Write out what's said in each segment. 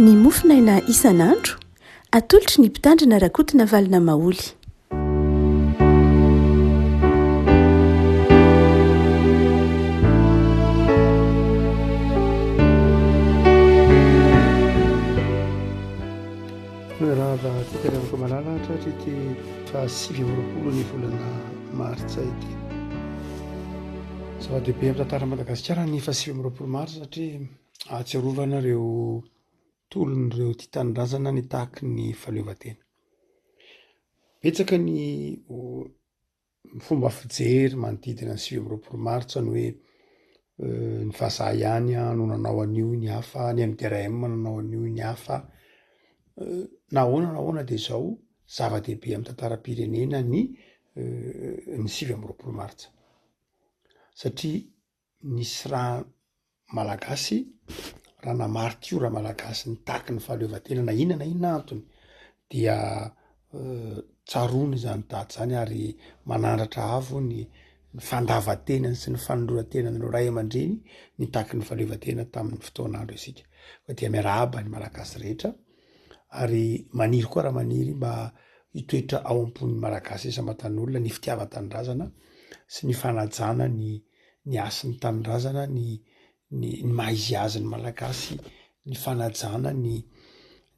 Ny mofonaina isan'andro, atolotry ny Mpitandrina Rakotonavalona Maholy. Miarahaba antsika ry havako malala tratry ity faha 29 ny volana martsa ity. Zava-dehibe amin'ny tantaran'i Madagasikara ny faha 29 martsa satria ahatsiarovana ireo tolon'ireo tia tanindrazana nitaky ny fahaleovantena. Betsaka ny fomba fijery manodidina ny 29 martsa ny hoe ny vazaha ihany no nanao an'io ny hafa, ny MDRM nanao an'io ny hafa. Na ahoana na ahoana dia izao zava-dehibe amin'ny tantaram-pirenena ny ny 29 martsa satria nisy raha malagasy, raha na martiora malagasy nitaky ny fahaleovantena na inona na inona antony dia tsaroana izany daty zany ary manandratra avo ny ny fandavantenany sy ny fanoloran-tenan'ireo ray aman-dreny nitaky ny fahaleovantena tamin'ny fotoan'andro isika. Koa dia miarahaba ny malagasy rehetra ary maniry koa raha maniry mba hitoetra ao am-pon'ny malagasy isam-batan'olona ny fitiavan-tanindrazana sy ny fanajana ny ny hasin'ny tanindrazana, ny ny ny maha izy azy ny malagasy, ny fanajana ny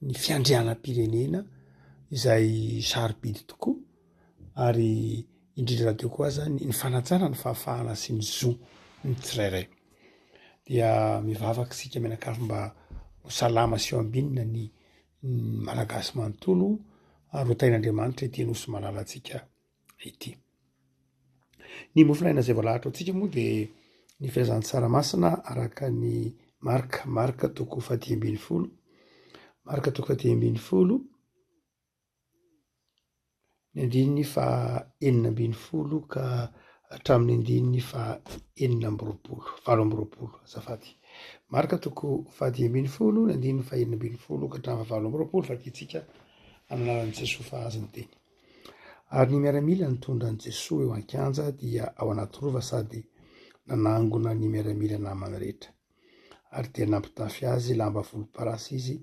ny fiandrianam-pirenena izay sarobidy tokoa ary indrindra rahateo koa aza ny fanajana ny fahafahana sy ny zo ny tsirairay. Dia mivavaka isika mianakavy mba ho salama sy ho ambinina ny ny malagasy manontolo ary ho tahin'Andriamanitra ity nosy malalantsika ity. Ny mofonaina izay voalahatra ho antsika moa dia ny filazantsara masina araka ny Marka, Marka toko fahadimy ambin'ny folo, Marka toko fahadimy ambin'ny folo, ny andininy faha enina ambin'ny folo ka hatramin'ny andininy faha 26, 28 azafady. Marka toko fahadimy ambin'ny folo, ny andininy faha 16 ka hatramin'ny faha 28, vakintsika amin'ny anaran'i Jesoa fa azy ny teny. Ary ny miaramila nitondra an'i Jesoa eo an-kianja dia ao anaty rova sady nanangona ny miaramila namany rehetra. Ary dia nampitafy azy lamba volomparasy izy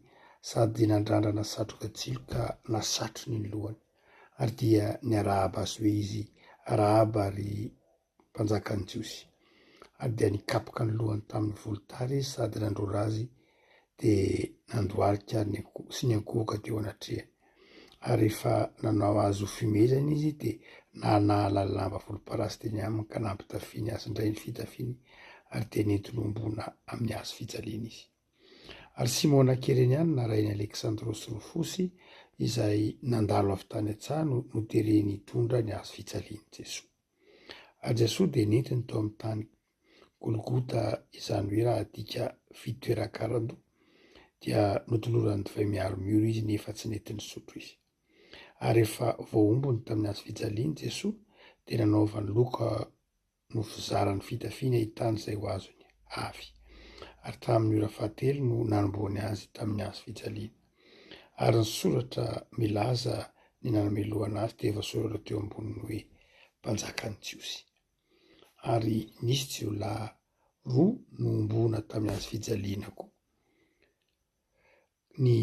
sady nandrandrana satroka jilo ka nasatrony ny lohany. Ary dia niarahaba azy hoe izy, Arahaba ry mpanjakan'ny Jiosy. Ary dia nikapoka ny lohany tamin'ny volotara izy sady nandrora azy, dia nandohalika sy niankohoka teo anatrehany. Ary rehefa nanao azy ho fihomehezana izy, dia nanala ny lamba volomparasy teny aminy ka nampitafiany azy indray ny fitafiany, ary dia nentiny homboana amin'ny hazo fijaliana izy. Ary Simona Kyreniana rain'i Aleksandrosy Rofosy, izay nandalo avy tany an-tsaha no notereny hitondra ny hazo fijalian'i Jesoa. Ary Jesoa dia nentiny tao amin'ny tany Golgota, izany hoe raha adika fitoeran-karandoha, dia notolorany divay miharo mioro izy nefa tsy nety nisotro izy. Ary rehefa voahombony tamin'ny hazo fijaliany Jesoa, dia nanaovany loka nofizarany fitafiana hitany izay ho azony avy. Ary tamin'ny ora fahatelo no nanombohany azy tamin'ny hazo fijaliana. Ary ny soratra milaza ny nanamelohana azy dia voasoratra teo amboniny hoe, Mpanjakan'ny Jiosy. Ary nisy jiolahy roa nohomboana tamin'ny hazo fijaliana koa, ny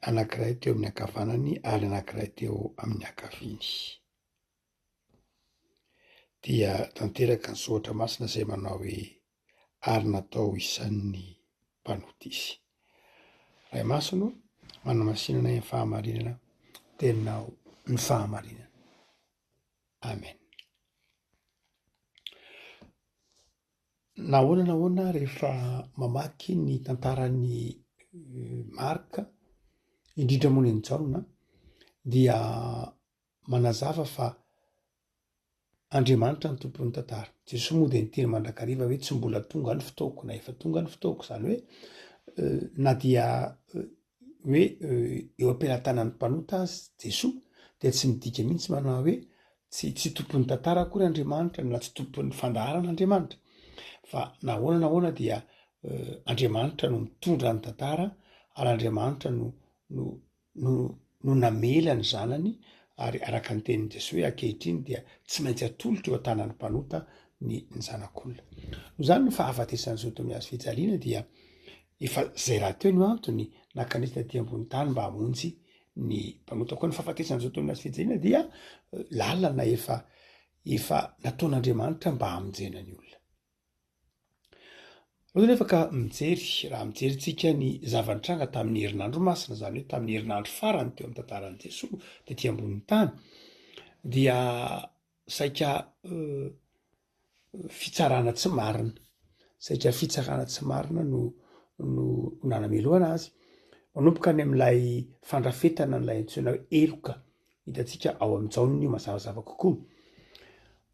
anankiray teo amin'ny ankavanany ary ny anankiray teo amin'ny ankaviany. Dia tanteraka ny soratra masina izay manao hoe ary natao isan'ny mpanota izy. Ray Masina ô, manamasina anay amin'ny fahamarinana, teninao ny fahamarinana. Amen. Nahoana nahoana rehefa mamaky ny tantaran'i Marka, indrindra moa ny an'i Jaona, dia manazava fa Andriamanitra no tompon'ny tantara. Jesoa moa dia niteny mandrakariva hoe tsy mbola tonga ny fotoako na efa tonga ny fotoako. Izany hoe na dia hoe eo am-pelatanan'ny mpanota azy Jesoa dia tsy midika mihitsy manao hoe tsy tsy tompon'ny tantara akory Andriamanitra na tsy tompon'ny fandaharana Andriamanitra. Fa na ahoana na ahoana dia Andriamanitra no mitondra ny tantara ary Andriamanitra no no no no namela ny zanany ary araka ny tenin'i Jesoa hoe ankehitriny dia tsy maintsy atolotra eo an-tanan'ny mpanota ny ny zanak'olona. Noho izany ny fahafatesan'i Jesoa teo amin'ny hazo fijaliana dia efa zay rahateo no antony. Nankanesa taty ambony tany mba hamonjy ny mpanota. Koa ny fahafatesana Jesoa teo amin'ny hazo fijaliana dia lalana efa efa nataon'Andriamanitra mba hamonjena ny olona. Aleo anefa ka mijery, raha mijery tsika ny zava-nitranga tamin'ny herinandro masina, izany hoe tamin'ny herinandro farany teo amin'ny tantaran'i Jesoa tety ambonin'ny tany, dia saika fitsarana tsy marina, saika fitsarana tsy marina no no nanamelohana azy. Manomboka any amin'ilay fandrafetana an'ilay antsoina hoe heloka hitantsika ao amin'i Jaona io mazavazava kokoa.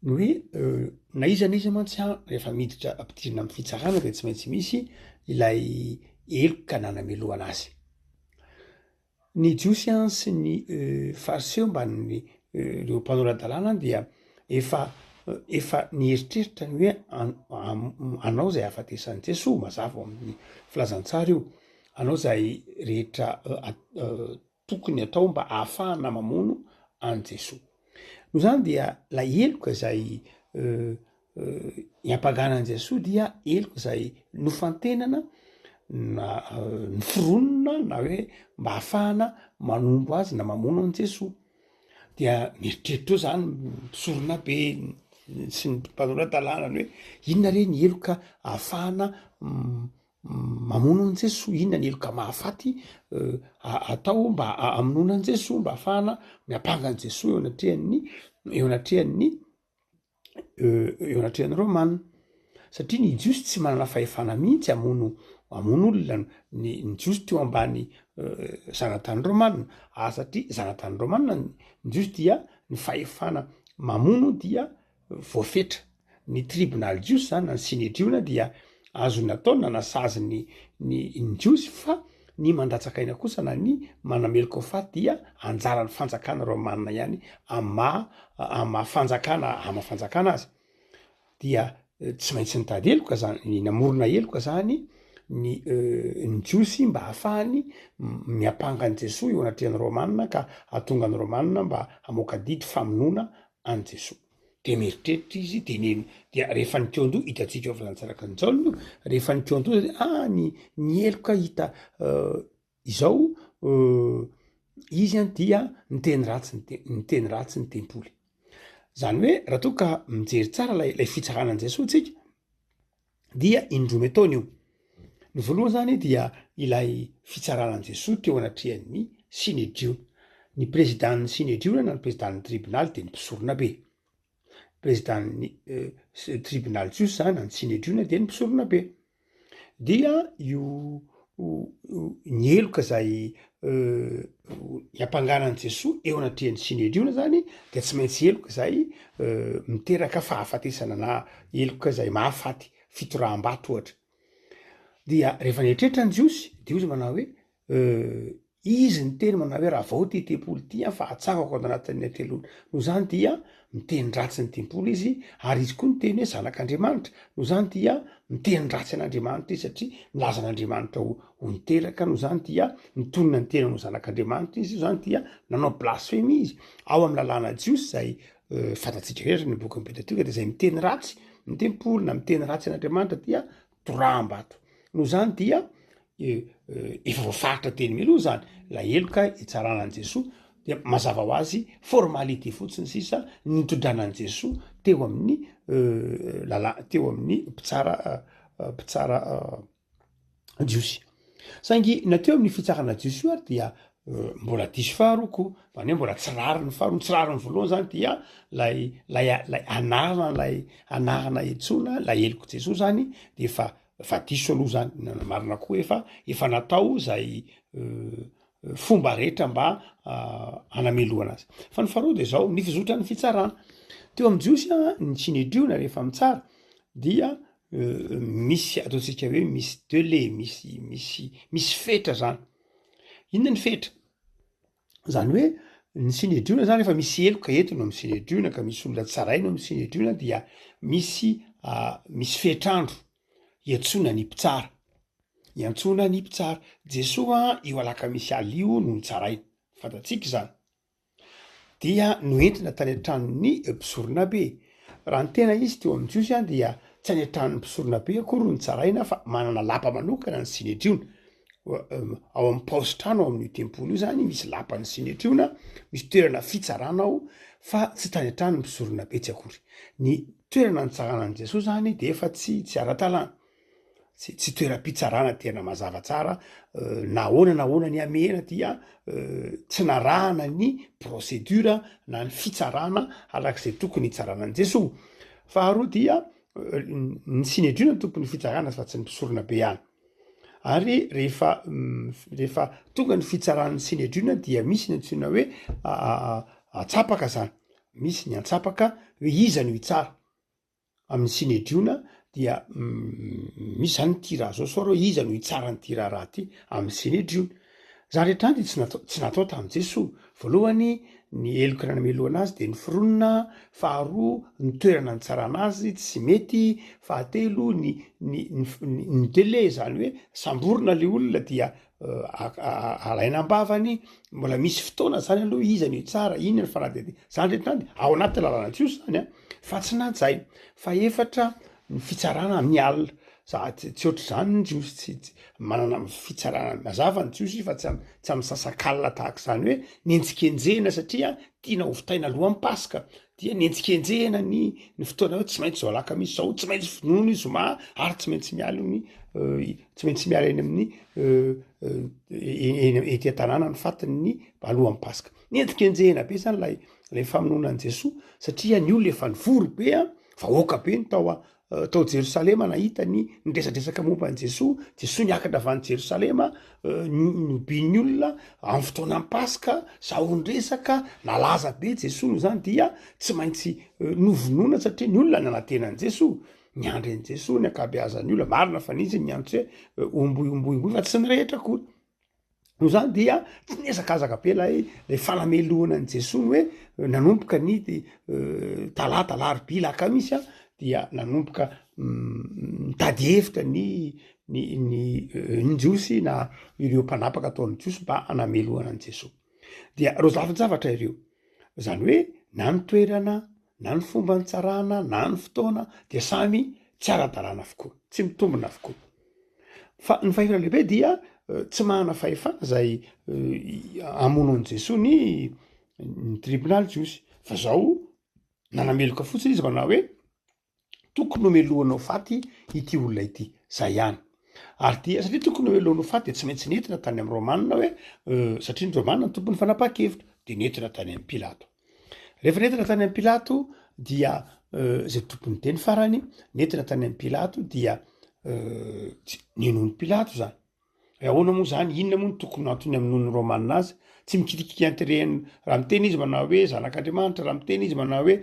Ny hoe na iza na iza mantsy an, rehefa miditra ampidirina amin'ny fitsarana dia tsy maintsy misy ilay heloka nanamelohana azy. Ny Jiosy an sy ny Fariseo mbamin'ny ireo mpanora-dalàna dia efa efa nieritreritra ny hoe hanao izay hahafatesan'i Jesoa, mazava ao amin'ny filazantsara io, hanao izay rehetra tokony atao mba hahafahana mamono an'i Jesoa. Noho izany dia ilay heloka izay iampangana an'i Jesoa dia heloka izay nofantenana na noforonina na hoe mba hahafahana manombo azy na mamono an'i Jesoa. Dia mieritreritra eo zany mpisorona be sy ny mpanora-dalàna ny hoe inona re ny heloka ahafahana Mamono an'i Jesoa, inona ny heloka mahafaty atao mba hamonoana an'i Jesoa, mba hahafahana miampanga an'i Jesoa eo anatrehan'ny eo anatrehan'ny eo anatrehan'ny Romana, satria ny Jiosy tsy manana fahefana mihitsy hamono hamono olona, ny ny Jiosy teo ambany zanatany Romana, ary satria zanatany Romana ny Jiosy dia ny fahefana mamono dia voafetra. Ny tribonaly jiosy zany na ny synedriona dia azony atao ny nanasazy ny ny ny jiosy fa ny mandatsaka aina kosa na ny manameloka ho faty dia anjaran'ny fanjakana romanina ihany amin'ny maha amin'ny maha fanjakana amin'ny maha fanjakana azy. Dia tsy maintsy nitady heloka zany, ny namorona heloka zany ny ny jiosy mba hahafahany miampanga an'i Jesoa eo anatrehan'ny romanina ka hahatonga ny romanina mba hamoaka didy famonoana an'i Jesoa. Dia mieritreritra izy, dia neno, dia rehefa nikaon-doha, hitantsika ao filazantsaraka an'i Jaona io, rehefa nikaon-doha zany, ah, ny, ny heloka hita izao, izy an dia niteny ratsy ny te-, niteny ratsy ny tempoly. Zany hoe raha toa ka mijery tsara lay, lay fitsarana an'i Jesoa tsika, dia indroa metaona io. Ny voalohany zany dia ilay fitsarana an'i Jesoa teo anatrehan'ny Synedriona. Ny prezidan'ny Synedriona na ny prezidan'ny tribonaly dia ny mpisoronabe. Prezidan'ny tribonaly jiosy zany na ny Synedriona dia ny mpisoronabe. Dia io ny heloka izay iampangana an'i Jesoa eo anatrehan'ny Synedriona zany dia tsy maintsy heloka izay miteraka fahafatesana na heloka izay mahafaty, fitoraham-bato ohatra. Dia rehefa nieritreritra ny Jiosy de hoy izy manao hoe Izy niteny manao hoe ravao ity tempoly ity an fa atsangako ao anatin'ny hateloana. Noho izany dia miteny ratsy ny tempoly izy ary izy koa niteny hoe zanak'Andriamanitra. Noho izany dia miteny ratsy an'Andriamanitra izy satria milaza an'Andriamanitra ho ho niteraka. Noho izany dia mitonona ny tenany ho zanak'Andriamanitra izy. Noho izany dia nanao blasfemia izy. Ao amin'ny lalàna jiosy izay fantatsika rehetra ny bokin'ny Pentatioka dia izay miteny ratsy ny tempoly na miteny ratsy an'Andriamanitra dia toraham-bato. Noho izany dia efa voafaritra teny mialoha zany ilay heloka hitsarana an'i Jesoa dia mazava ho azy formalité fotsiny sisa ny nitondrana an'i Jesoa teo amin'ny lalà- teo amin'ny mpitsara mpitsara jiosy. Saingy na teo amin'ny fitsarana jiosy io ary dia mbola diso faharoa koa, zany hoe mbola tsy rariny faharoa, ny tsy rariny voalohany zany dia lay lay lay anarana lay anarana iantsoana lay helok'i Jesoa zany de efa Fa diso aloha zany, ny marina koa efa efa natao zay fomba rehetra mba hanamelohana azy. Fa ny faharoa de zao, ny fizotran'ny fitsarana. Teo amin'ny jiosy a, ny tsinedriona rehefa mitsara dia misy ataontsika hoe misy delai, misy misy misy fetra zany. Inona ny fetra? Zany hoe ny synedriona zany rehefa misy heloka entina ao amin'ny synedriona ka misy olona tsaraina ao amin'ny synedriona dia misy misy fetr'andro iantsoana ny mpitsara, iantsoana ny mpitsara. Jesoa io alakamisy alina io no nitsaraina, fantatsika izany. Dia noentina tany an-tranon'ny mpisoronabe. Raha ny tena izy teo amin'ny Jiosy dia tsy any an-tranon'ny mpisoronabe akory no nitsaraina fa manana lapa manokana ny synedriona. Ao amin'ny paozitrano ao amin'io tempoly io zany misy lapan'ny Synedriona, misy toerana fitsarana ao fa tsy tany an-tranon'ny mpisoronabe tsy akory. Ny toerana nitsarana an'i Jesoa zany de efa tsy tsy ara-dalàna, tsy tsy toeram-pitsarana tena mazava tsara, na ahoana na ahoana ny hamehana dia tsy narahana ny procédure na ny fitsarana arak'izay tokony hitsarana an'i Jesoa. Faharoa dia ny Synedriona no tompon'ny fitsarana fa tsy ny mpisoronabe ihany. Ary rehefa rehefa tonga ny fitsaran'ny Synedriona dia misy ny antsoina hoe antsapaka zany, misy ny antsapaka hoe iza no hitsara. Amin'ny Synedriona dia misy zany tirage au sort hoe iza no hitsara an'ity raharaha ty amin'ny Synedriona. Zany rehetra zany dia tsy natao tsy natao tamin'i Jesoa. Voalohany, ny heloka nanamelohana azy dia noforonina, faharoa, ny toerana nitsarana azy tsy mety, fahatelo, ny ny ny ny délai zany hoe samborina le olona dia alaina am-bavany, mbola misy fotoana zany aloha iza no hitsara, inona ny fanadihadiana, zany rehetra zany ao anatin'ny lalàna jiosy zany an, fa tsy najaina. Fahefatra, ny fitsarana amin'ny alina, za tsy tsy ohatr'izany ny jiosy, tsy tsy manana fitsarana mazava ny jiosy fa tsy am- tsy amy sasak'alina tahaka izany hoe nenjikenjehina satria tiana ho vitaina alohan'ny paska, dia nenjikenjehina ny ny fotoana hoe tsy maintsy zao alakamisy zao, tsy maintsy vonoina io zoma ary tsy maintsy miala io ny tsy maintsy miala eny amin'ny eny ety an-tanàna ny fatin'ny alohan'ny paska. Nenjikenjehina be zany lay lay famonoana an'i Jesoa satria ny olona efa nivory be an, Vahoaka be ny tao tao Jerosalema nahita ny niresadresaka momba an'i Jesoa. Jesoa niakatra avy any Jerosalema, nobian'ny olona amin'ny fotoanan'ny Paska, zao niresaka, nalaza be Jesoa noho izany dia tsy maintsy novonoina satria ny olona nanantena an'i Jesoa, niandry an'i Jesoa ny ankabeazan'ny olona, marina fa nisy ny niantso hoe homboy homboy homboy fa tsy ny rehetra akory. Noho izany dia tsy nihazakazaka be ilay ilay fanamelohana an'i Jesoa ny hoe nanomboka ny talata, alarobia, alakamisy an, dia nanomboka nitady hevitra ny ny ny ny jiosy na ireo mpanapaka tao amin'ny jiosy mba hanamelohana an'i Jesoa. Dia ireo lafin-javatra ireo, zany hoe na ny toerana na ny fomba nitsarana na ny fotoana dia samy tsy ara-dalàna avokoa, tsy mitombina avokoa. Fa ny fahefana lehibe dia tsy manana fahefana zay hamono an'i Jesoa ny ny tribonaly jiosy fa zao nanameloka fotsiny izy manao hoe tokony homelohana ho faty ity olona ity, zay ihany. Ary dia satria tokony homelohana ho faty dia tsy maintsy nentina tany amin'ny Romana hoe satria ny Romana no tompon'ny fanapahan-kevitra, de nentina tany amin'i Pilato. Rehefa nentina tany amin'i Pilato dia zay tompon'ny teny farany, nentina tany amin'i Pilato dia tsy ninoan'i Pilato zany. Hoe ahoana moa zany, inona moa no tokony antony hamonoan'ny Romana azy? Tsy mikitikity intérêt-ny, raha miteny izy manao hoe zanak'Andriamanitra, raha miteny izy manao hoe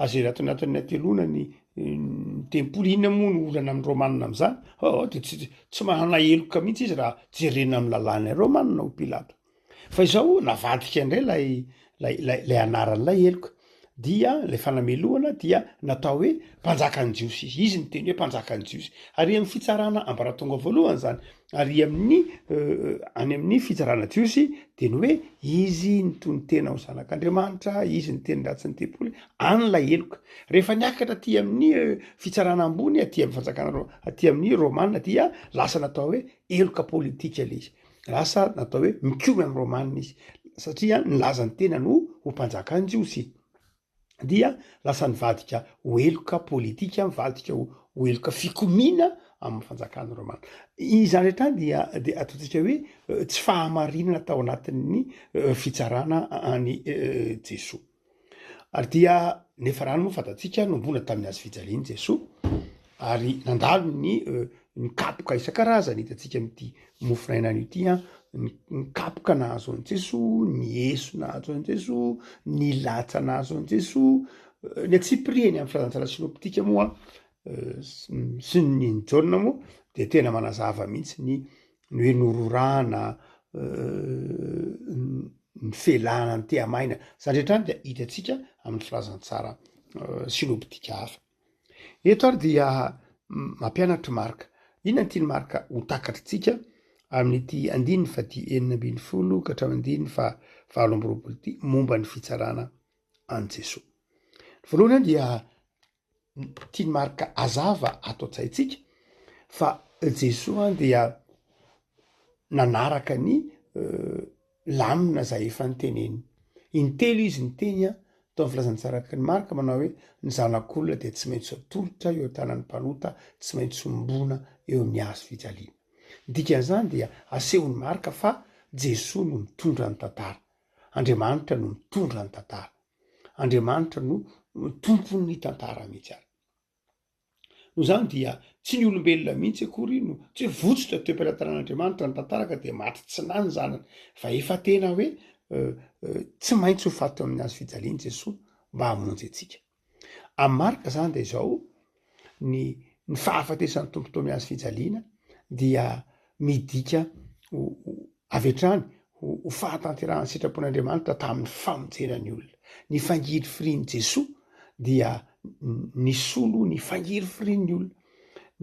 azera ato anatin'ny hateloana ny ny tempoly, inona moa no olana amin'ny Romana am'zany? Oh, de tsy tsy manana heloka mihitsy izy raha jerena amin'ny lalàna Romana hoy Pilato. Fa izao navadika indray ilay lay lay lay anaran'ilay heloka dia ilay fanamelohana dia natao hoe mpanjakan'ny Jiosy izy, izy niteny hoe mpanjakan'ny Jiosy. Ary amin'ny fitsarana ambaratonga voalohany zany, ary amin'ny any amin'ny fitsarana Jiosy de ny hoe izy nitonon-tena ho zanak'Andriamanitra, izy niteny ratsy ny tempoly, any ilay heloka. Rehefa niakatra aty amin'ny fitsarana ambony aty amin'ny fanjakana ro- aty amin'ny Romana dia lasa natao hoe heloka politika le izy. Lasa natao hoe mikomy amin'ny Romana izy satria nilaza ny tenany ho ho mpanjakan'ny Jiosy. Dia lasa nivadika ho heloka politika, nivadika ho ho heloka fikomiana amin'ny fanjakan'ny Romana. Izany rehetra izany dia dia ataontsika hoe tsy fahamarinana tao anatin'ny fitsarana an'i Jesoa. Ary dia nefa rano moa fantatsika nombona tamin'ny hazo fijaliana Jesoa ary nandalo ny ny kapoka isan-karazany hitantsika amin'ity mofonaina anio ity an, ny ny kapoka nahazo an'i Jesoa, ny eso nahazo an'i Jesoa, ny latsa nahazo an'i Jesoa, ny antsipiriany amin'ny filazantsara sinoptika moa sy ny an'i Jaona moa dia tena manazava mihitsy ny ny hoe nororana, ny felana ny tehamaina, zany rehetra zany dia hitantsika amin'ny filazantsara sinoptika hafa. Eto ary dia mampianatra i Marka. Inona no tian'i Marka ho takatritsika amin'ity andininy faha 16 ka hatramin'ny andininy faha 28 ity momba ny fitsarana an'i Jesoa? Ny voalohany dia Tian'i Marka hazava ato an-tsaintsika fa Jesoa dia. nanaraka ny lamina izay efa niteneniny. Intelo izy niteny tao amin'ny filazantsaraky ny Marka manao hoe ny zanak'olona dia tsy maintsy atolotra eo an-tanan'ny mpanota, tsy maintsy homboana eo amin'ny hazo fijaliana. Ny dikan'izany dia asehon'i Marka fa Jesoa no mitondra ny tantara. Andriamanitra no mitondra ny tantara. Andriamanitra no tompon'ny tantara mihitsy ary. Noho izany dia tsy ny olombelona mihitsy akory no tsy hoe votsotra teo am-pelatanan'Andriamanitra ny tantara ka dia maty tsy nahy ny zanany fa efa tena hoe tsy maintsy ho faty teo amin'ny hazo fijaliana Jesoa mba hamonjy antsika. Amin'ny Marka izany dia izao, ny ny fahafatesan'ny Tompo teo amin'ny hazo fijaliana dia midika ho avy hatrany ho ho fahatanterahan'ny sitrapon'Andriamanitra tamin'ny famonjena ny olona. Ny fangirifirian'i Jesoa dia nisolo ny fangirifirian'ny olona.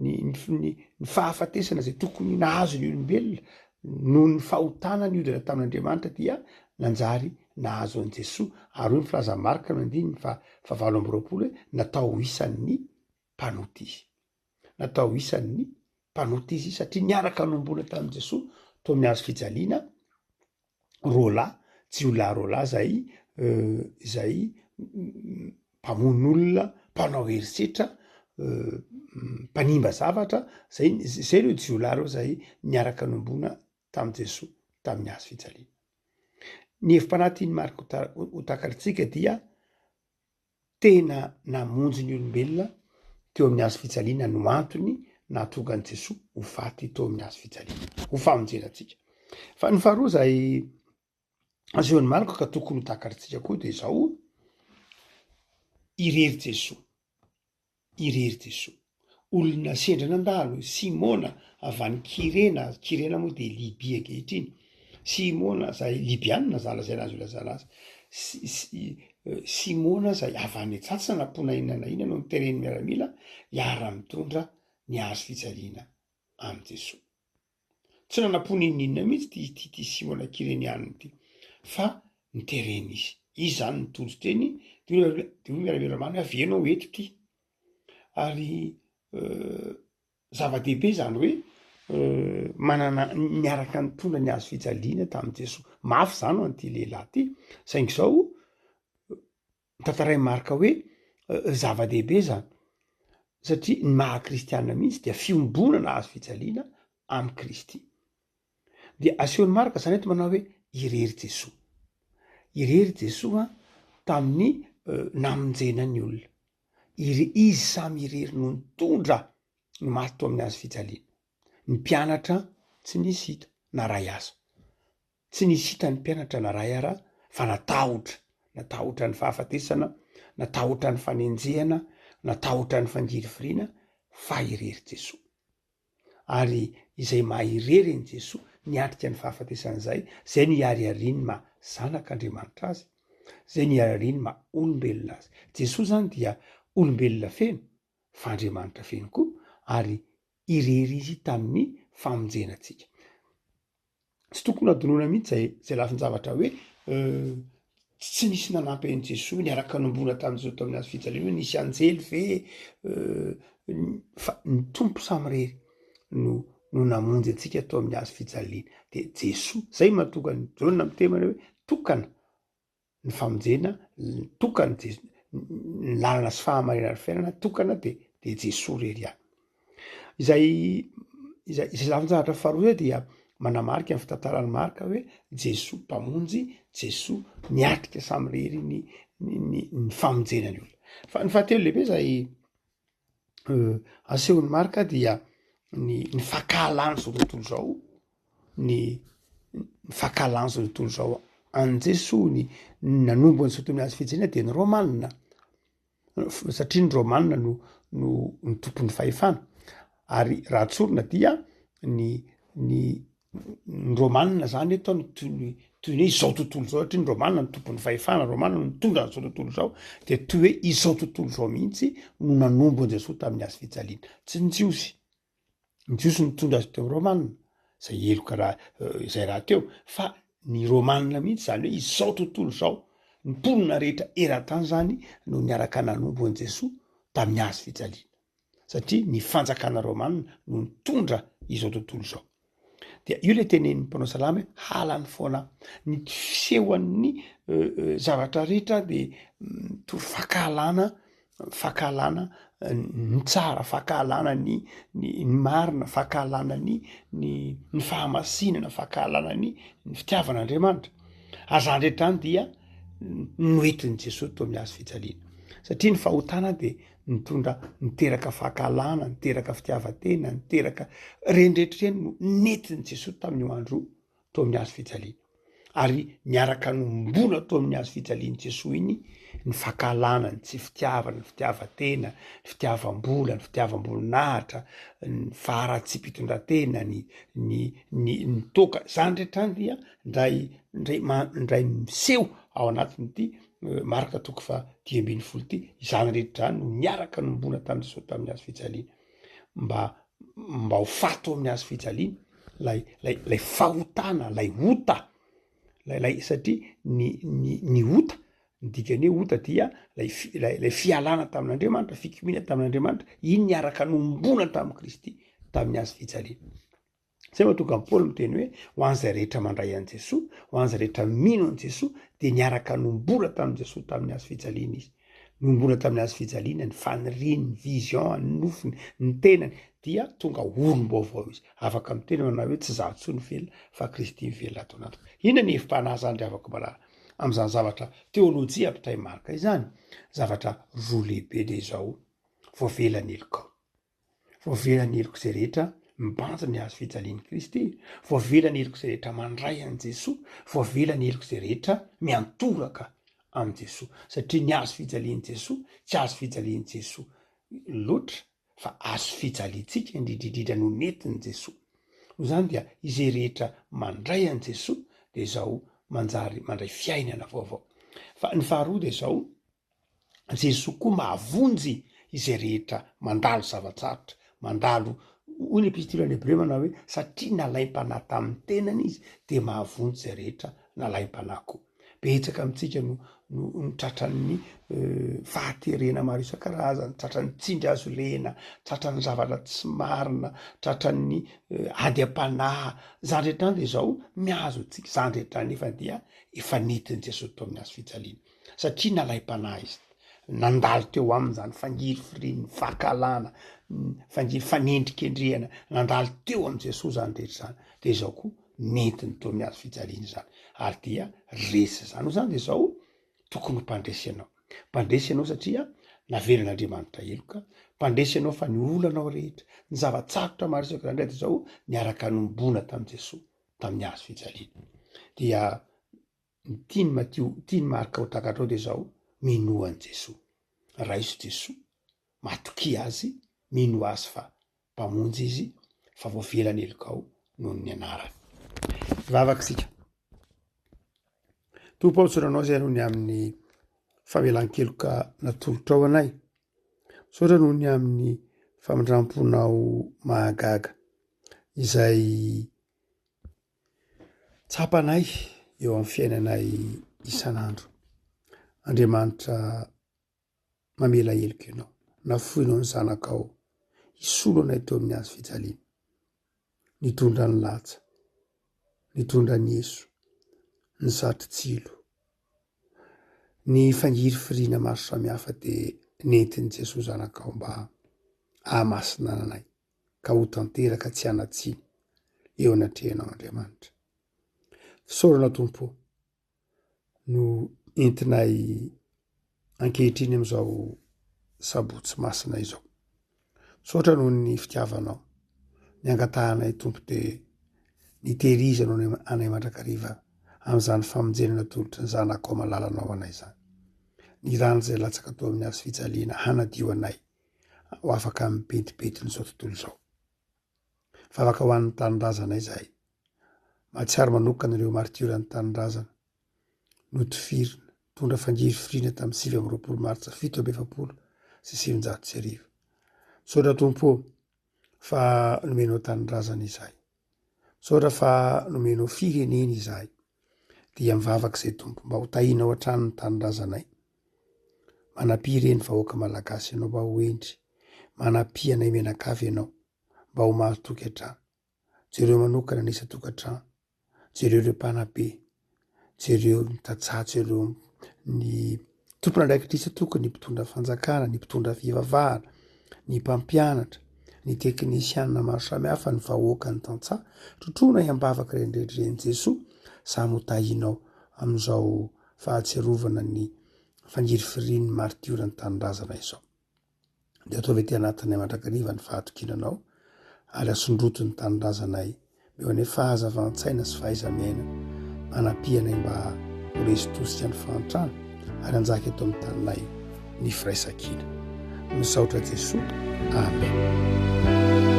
Ny ny ny fahafatesana izay tokony nahazo ny olombelona noho ny fahotana niodina tamin'Andriamanitra dia nanjary nahazo an'i Jesoa ary hoy ny filazan'i Marka no andininy faha fahavalo amby 20 hoe natao ho isan'ny mpanota izy. Natao ho isan'ny mpanota izy satria niaraka nombona tamin'i Jesoa teo amin'ny hazo fijaliana roalahy, jiolahy roalahy zay izay mpamono olona, mpanao herisetra, mpanimba zavatra, zay zay reo jiolahy reo zay niaraka nombona tamin'i Jesoa tamin'ny hazo fijaliana. Ny hevi-panahy tian'i Marka ho ta- ho takatritsika dia tena namonjy ny olombelona teo amin'ny hazo fijaliana no antony nahatonga an'i Jesoa ho faty teo amin'ny hazo fijaliana, ho famonjena antsika. Fa ny faharoa izay asehon'i Marka ka tokony ho takatritsika koa dia izao, irery Jesoa. Irery Jesoa. Olona sendra nandalo, Simona avy any Kirena, Kirena moa dia Libia ankehitriny, Simona izay Libiana za lazaina azo ilazana azy, Simona izay avy any an-tsaha tsy nanam-po na inona na inona no noteren'ny miaramila hiara-mitondra ny hazo fijaliana amin'i Jesoa. Tsy nanam-po n'inon'inona mihitsy ity ity Simona Kirenianina ity fa noterena izy. Izy izany nitojo teny de hoy de hoy miaramila romana hoe avy ianao eto ity. Ary zava-dehibe izany hoe manana niaraka nitondra ny hazo fijaliana tamin'i Jesoa. Mafy izany ho an'ity lehilahy ity saingy izao Tantarain'i Marka hoe zava-dehibe izany, satria ny maha kristiana mihitsy dia fiombonana hazo fijaliana amin'i Kristy. Dia asehon'i Marka izany eto manao hoe irery Jesoa. Irery Jesoa tamin'ny namonjena ny olona. Ire- izy samy irery no nitondra ny maty teo amin'ny hazo fijaliana. Ny mpianatra tsy nisy hita na ray aza. Tsy nisy hita ny mpianatra na ray ara fa natahotra, natahotra ny fahafatesana, natahotra ny fanenjehana, natahotra ny fangirifiriana fa irery Jesoa. Ary izay maha irery an'i Jesoa niatrika ny fahafatesana izay, izay no iharihariany maha zanak'Andriamanitra azy, izay no iharihariany maha olombelona azy. Jesoa izany dia olombelona feno fa Andriamanitra feno koa ary irery izy tamin'ny famonjena antsika. Tsy tokony hadinoina mihitsy zay zay lafin-javatra hoe tsy nisy nanampy an'i Jesoa niaraka nombona tamin'i Jesoa tamin'ny hazo fijaliana hoe nisy anjely ve fa ny Tompo samirery no no namonjy antsika tao amin'ny hazo fijaliana de Jesoa zay mahatonga an'i Jaona miteny hoe tokana ny famonjena tokana Jes- ny lalana sy fahamarinana ary fiainana tokana de de Jesoa irery ihany. Izay izay izay lafin-javatra faharoa zay dia manamarika ny fitantaran'i Marka hoe Jesoa mpamonjy, Jesoa niatrika samirery ny ny ny ny famonjena ny olona. Fa ny fahatelo lehibe zay asehon'i Marka dia ny ny fankahalan'izao tontolo izao ny ny fankahalan'izao tontolo izao an'i Jesoa, ny nanombo an'i Jesoa teo amin'ny hazo fijaliana dia ny Rômanina, satria ny Rômanina no no ny tompon'ny fahefana ary raha tsorina dia ny ny ny Rômanina zany eto no toy ny toy ny hoe izao tontolo izao satria ny Rômanina no tompon'ny fahefana, Rômanina no nitondra an'izao tontolo izao de toy hoe izao tontolo izao mihitsy no nanombo an'i Jesoa tamin'ny hazo fijaliana, tsy ny Jiosy. Ny Jiosy nitondra azy teo Romana, zay heloka raha izay rahateo, fa ny Romana mihitsy zany hoe izao tontolo izao, ny mponina rehetra eran-tany zany no niaraka nanombo an'i Jesoa tamin'ny hazo fijaliana, satria ny fanjakana Romana no nitondra izao tontolo izao. Dia io le tenenin'ny mpanao salamo hoe halany foana aho. Ny fisehoan'ny zavatra rehetra de mitory fankahalana, fankahalana ny tsara, fankahalana ny ny ny marina, fankahalana ny ny ny fahamasinana, fankahalana ny ny fitiavan'Andriamanitra. Ary zany rehetra zany dia noentin'i Jesoa teo amin'ny hazo fijaliana. Satria ny fahotana de nitondra niteraka fankahalana, niteraka fitiavan-tena, niteraka ireny rehetra ireny no nentin'i Jesoa tamin'io andro io teo amin'ny hazo fijaliana. Ary niaraka nombona teo amin'ny hazo fijalian'i Jesoa iny ny fankahalana, ny tsy fitiavana, ny fitiavan-tena, ny fitiavam-bola, ny fitiavam-boninahitra, ny faharatsiam-pitondran-tena, ny ny ny ny toaka, izany rehetra izany dia ndray ndray ma- ndray miseho ao anatin'ity Marka toko faha 15 ity, izany rehetra izany no niaraka nombona tamin'i Jesosy tamin'ny hazo fijaliana, mba mba ho faty ao amin'ny hazo fijaliana lay lay lay fahotana, lay ota, lay lay satria ny ny ny ota, ny dikan'ny hoe ota dia lay fi- lay lay fialana tamin'Andriamanitra, fikomiana tamin'Andriamanitra, iny niaraka nombona tamin'i Kristy tamin'ny hazo fijaliana. Zay mahatonga an'i Paoly miteny hoe ho an'izay rehetra mandray an'i Jesoa, ho an'izay rehetra mino an'i Jesoa dia niaraka nombona tamin'i Jesoa tamin'ny hazo fijaliana izy. Nombona tamin'ny hazo fijaliana ny faniriany, ny vision, ny nofiny, ny tenany dia tonga olom-baovao izy. Afaka miteny manao hoe tsy izaho intsony velona fa Kristy mivelona ato anatiko. Inona ny hevi-panahy zany ry havako malala amin'izany zavatra teolojia ampitain'i Marka izany? Zavatra roa lehibe dia izao, voavela ny helokao. Voavela ny helok'izay rehetra mibanjina ny hazo fijalian'i Kristy, voavela ny helok'izay rehetra mandray an'i Jesoa, voavela ny helok'izay rehetra miantoraka amin'i Jesoa. Satria ny hazo fijalian'i Jesoa tsy hazo fijalian'i Jesoa loatra fa hazo fijaliantsika indrindra indrindra no nentin'i Jesoa. Noho izany dia izay rehetra mandray an'i Jesoa dia izao manjary mandray fiainana vaovao. Fa ny faharoa dia izao, Jesoa koa mahavonjy izay rehetra mandalo zava-tsarotra, mandalo, hoy ny epistily any Hebreo manao hoe satria nalaim-panahy tamin'ny tenany izy dia mahavonjy izay rehetra nalaim-panahy koa. Betsaka amintsika no no no tratran'ny fahaterena maro isan-karazany, tratran'ny tsindry hazo lena, tratran'ny zavatra tsy marina, tratran'ny ady am-panahy, izany rehetra izany dia izao mihazo antsika, izany rehetra izany nefa dia efa nentin'i Jesoa tao amin'ny hazo fijaliana. satria nalaim-panahy izy, nandalo teo aminy zany fangirifirian'ny fankahalana, fangiry fanendrikendrehana, nandalo teo amin'i Jesoa zany rehetra zany, de izao koa nentiny teo amin'ny hazo fijaliana izany, ary dia resy izany, noho izany de izao tokony ho mpandresy ianao, mpandresy ianao satria navelan'Andriamanitra heloka, mpandresy ianao fa ny olanao rehetra, ny zava-tsarotra maro isan-karazany rehetra izao niaraka nombona tamin'i Jesoa tamin'ny hazo fijaliana, dia Ny tian'i Matio, tian'i Marka ho takatrao dia izao, minoa an'i Jesoa. Raiso Jesoa, matokia Azy, minoa Azy fa Mpamonjy Izy, fa voavela ny helokao noho ny anarany. Hivavaka isika. Tompo ô, misaotra Anao izay noho ny amin'ny famelan-keloka natolotrao anay. Misaotra noho ny amin'ny famindram-ponao mahagaga izay Tsapanay eo amin'ny fiainanay isan'andro. Andriamanitra mamela heloka ianao, nafoinao ny zanakao hisolo anay teo amin'ny hazo fijaliana. Nitondra ny latsa, nitondra ny eso, ny satro-tsilo, ny fangirifiriana maro samihafa dia nentin'i Jesoa zanakao mba hahamasina anay. ka ho tanteraka tsy hanan-tsiny eo anatrehanao Andriamanitra. Fisaorana Tompo ô no entinay ankehitriny amin'izao sabotsy masina izao. Misaotra noho ny fitiavanao. Ny angatahanay Tompo dia nitehirizanao anay mandrakariva amin'izany famonjena natolotry ny Zanakao malalanao anay izany. Ny rano izay latsaka teo amin'ny hazo fijaliana hanadio anay ho afaka amin'ny bentibentin'izao tontolo izao. Vavaka ho an'ny tanindrazana izahay. Mahatsiaro manokana ireo martioran'ny tanindrazana notifirina, nitondra fangirifiriana tamin'ny 29 martsa 1947. Misaotra Tompo ô fa nomenao tanindrazana izahay. Misaotra fa nomenao firenena izahay. Dia mivavaka izay Tompo mba ho tahinao hatrany ny tanindrazanay. Manampia ireny vahoaka malagasy ianao mba ho hendry. Manampia anay mianakavy ianao mba ho mahatoky hatrany. Jereo manokana ny isan-tokantrano, jereo ireo mpanabe, jereo ny tantsaha, jereo ny tompon'andraikitra isan-tokony, ny mpitondra fanjakana, ny mpitondra fivavahana, ny mpampianatra, ny teknisianina maro samihafa, ny vahoaka, ny tantsaha. Trotroina am-bavaka ireny rehetra ireny Jesoa, samy ho tahinao amin'izao fahatsiarovana ny fangirifirian'ny martioran'ny tanindrazana izao. Dia ataovy aty anatinay mandrakariva ny fahatokiana Anao, ary asondroto ny tanindrazanay, meo anay fahazavan-tsaina sy fahaiza-miaina, manampia anay mba ho resy tosika ny fahantrana, ary hanjaka eto amin'ny taninay ny firaisankina. Misaotra Jesoa. Amen.